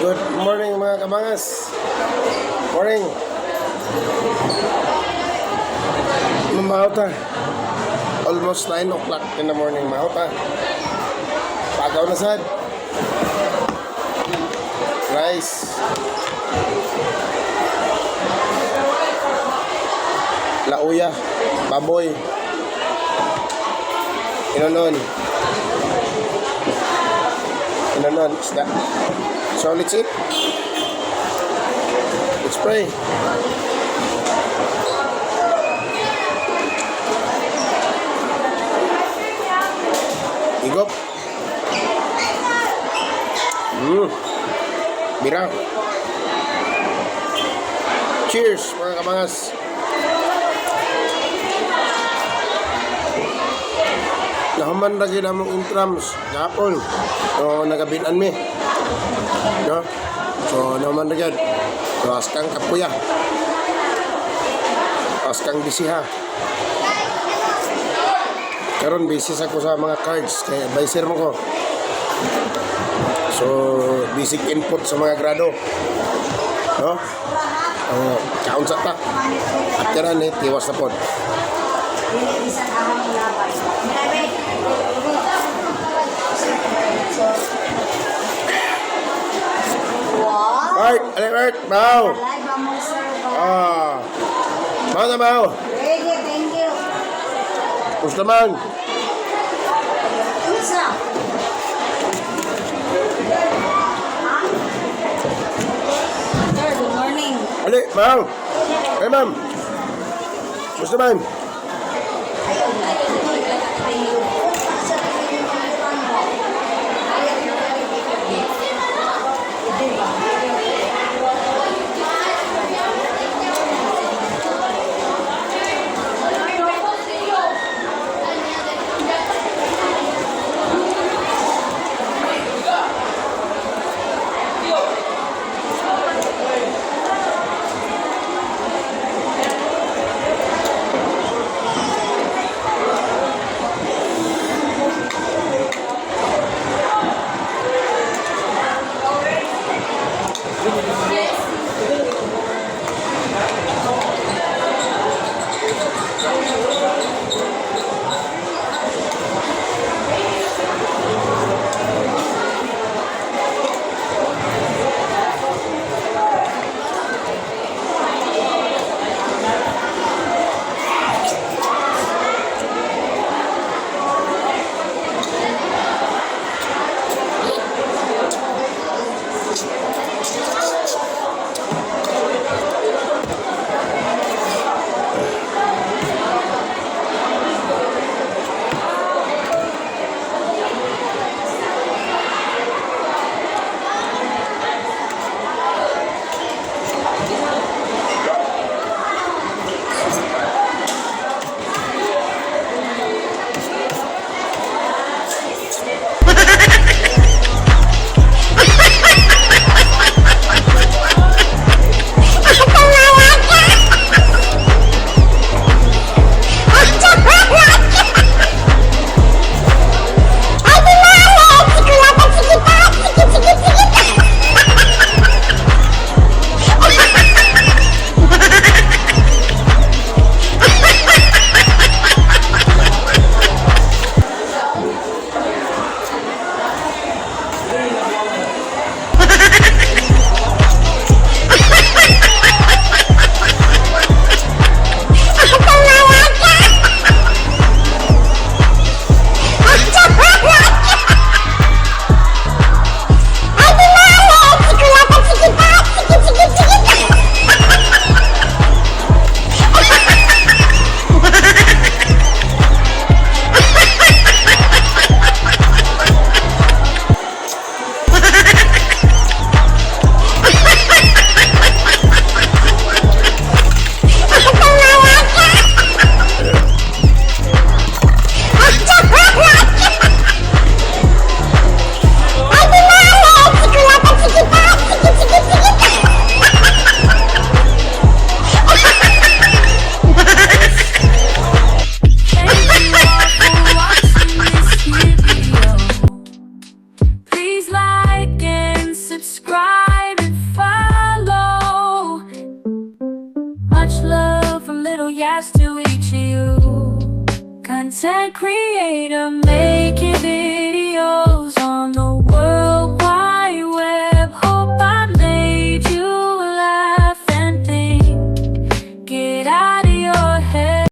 Good morning, mga kabangas. Morning. Mamauta. Almost 9 o'clock in the morning. Mauta. Pagaw na sad. Rice. Lauya. Baboy. Inonon. Inonon. Isda. So let's eat. Let's pray. Higop. Bira. Cheers, mga kabangas. Nahuman ra gyud among intrams gapon. So nagabinan mi. No? So nahuman ra gyud. So askang kapuya. Askang bisiha. Karon busy sa ko sa mga cards kay advisor mo ko. So basic input sa mga grado. No? Oh, kaon sa ta. After ani tiwas na pod. Wow! Art, alert, bow. Live among sir. Ah. Bow na bow. Thank you, thank you. Gusto man. Unsa? Ha? Sir, good morning. Ali, bow. Hey, ma'am. Gusto man. Ayaw na. Ayaw. Sa tingin mo mo. Ayaw na. Hindi ba? Please like and subscribe. Much love from Little Yas to each of you. Content creator making videos on the